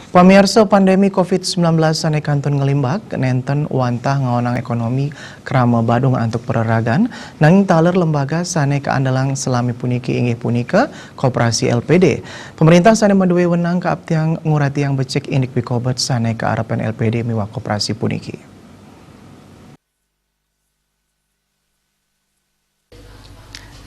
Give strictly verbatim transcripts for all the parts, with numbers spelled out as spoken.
Pamirsa, pandemi covid sembilan belas sané kantun nglimbak, nénten wantah ngaonang ékonomi krama Badung antuk pararagan, nanging taler lembaga sané kaandelang salami puniki inggih punika Koperasi L P D. Pemerintah sané madué wenang kaaptiang nguratiang becik indik pikobet sané kaarepan L P D miwah koperasi puniki.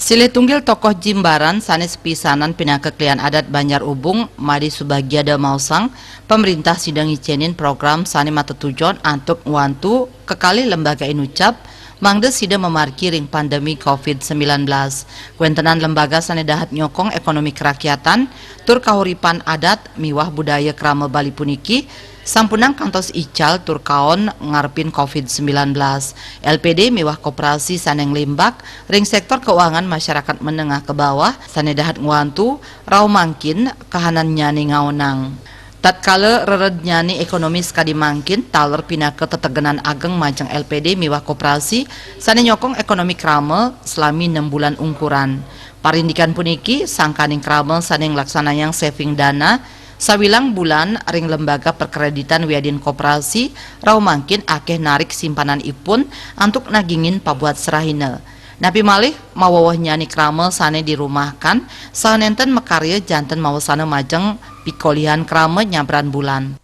Silih tunggil tokoh Jimbaran sané sepisanan pinaka klian adat Banjar Ubung, Made Subagia damaosang, pemerintah sida ngicénin program sané matetujon antuk ngwantu kekalih lembaga inucap, mangda sida mamargi ring pandemi covid sembilan belas. Kawéntenan lembaga sané dahat nyokong ékonomi kerakyatan tur kahuripan adat miwah budaya krama Bali puniki, sampunang kantos ical tur kaon ngarepin covid sembilan belas. L P D miwah koperasi sané nglimbak ring sektor keuangan masyarakat menengah ke bawah sané dahat ngwantu rauh mangkin kahanannyané ngaonang. Tatkala rerednyané ékonomi sakadi mangkin, taler pinaka tetegenan ageng majeng L P D miwah koperasi sané nyokong ékonomi krama salami nem bulan ungkuran. Parindikan puniki, sangkaning krama sané nglaksanayang saving dana sawilang bulan ring lembaga perkreditan wiadin koperasi, rauh mangkin akéh narik simpananipun antuk nagingin pabuat serahina. Napi malih, mawewehnyané krama sané dirumahkan saha nénten makarya janten mawasana majeng pikolihan krama nyabran bulan.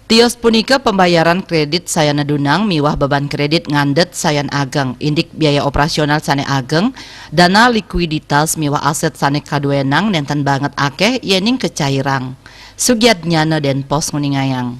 Tios punika pembayaran kredit sayan nedunang miwah beban kredit ngandet sayan ageng, indik biaya operasional sané ageng, dana likuiditas miwah aset sané kaduénang nénten banget akéh yéning kacairang. Sugiatnyana Denpos nguningayang.